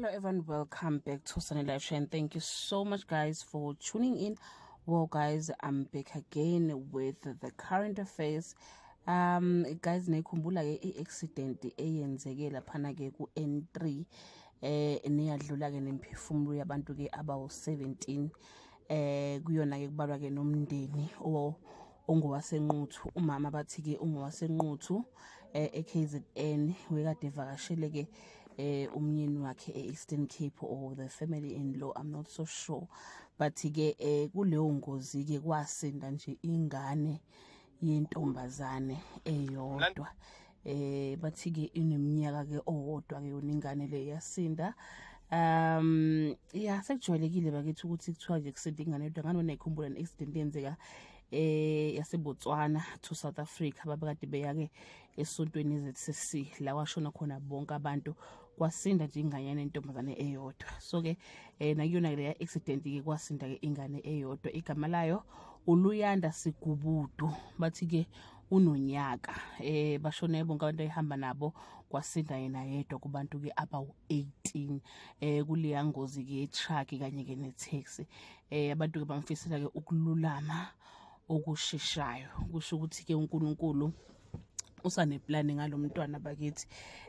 Hello everyone, welcome back to Sunny Live Show and thank you so much, guys, for tuning in. Well guys, I'm back again with the current affairs. Guys, nikhumbula ke i-accident eyenzeke laphana ke ku N3 neyadlula ke nemphefumulo yabantu ke abawu 17. Kuyona ke kubalwa ke nomndeni ongowaseNquthu, umama bathi ke ungowaseNquthu eKZN, wekade evakashele ke umnyeni wakhe e-Eastern Cape or the family in law, I'm not so sure, but ke kuleyo ngozi ke kwasinda nje ingane yentombazane eyodwa. Bathi ke ineminyaka ke owodwa ke yona ingane le yasinda. Ya, sekujwayelekile bakithi ukuthi kuthiwa nje kusinda ingane yodwa. Ngani nayikhumbula ne-accident eyenzeka yaseBotswana to South Africa, babekade beya ke esontweni e-ZCC la washona khona bonke abantu, kwasinda nje inganyana entombazane eyodwa. So ke nakuyona le accident ke kwasinda ke ingane eyodwa, igama layo uLuyanda Sigubudu, bathi ke unonyaka. Bashone bonke abantu ayihamba nabo, kwasinda yena yedwa kubantu ke abawu 18 kuleya ngozi ke truck kanye ke ne taxi. Abantu ke bamfisela ke ukululama okusheshayo. Kusho ukuthi ke uNkulunkulu usaneplan ngalomntwana bakithi.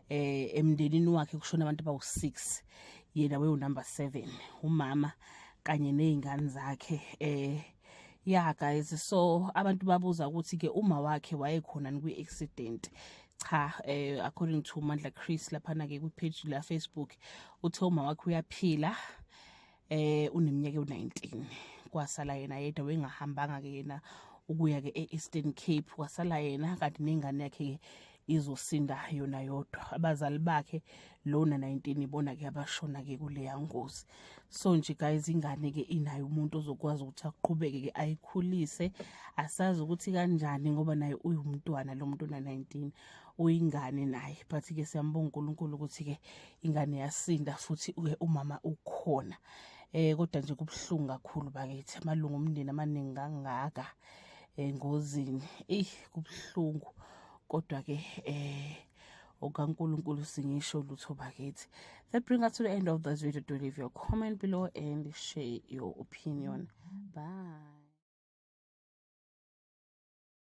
Emndenini wakhe kushona abantu abawu6, yena wewu number 7, umama kanye nezingane zakhe. Yeah guys, so abantu babuza ukuthi ke uma wakhe wayekhona kwi accident. Cha, according to Mandla Chris laphana ke kwi page la Facebook, uthe uma wakhe uyaphila, uneminyaka ewu19. Kwasala yena yedwa, wengahambanga ke yena ukuya ke e-Eastern Cape, kwasala yena kanti nengane yakhe ke izosinda yona yodwa. Abazali bakhe lona 19 ibona ke abashona ke kuleya ngozi. So nje guys, ingane ke inayo umuntu ozokwazi ukuthi aqhubeke ke ayikhulise. Asazi ukuthi kanjani ngoba naye uyumntwana lo muntu na 19, uyingane naye, but ke siyambonga uNkulunkulu ukuthi ke ingane yasinda futhi umama ukhona. Kodwa nje kubhlungu kakhulu bakithi, amalungu omndeni amaningi kangaka engozini. Eh, kubhlungu, kodwa ke okaNkulunkulu singisho lutho bakithi. That bring us to the end of this video. Do leave your comment below and share your opinion. Bye.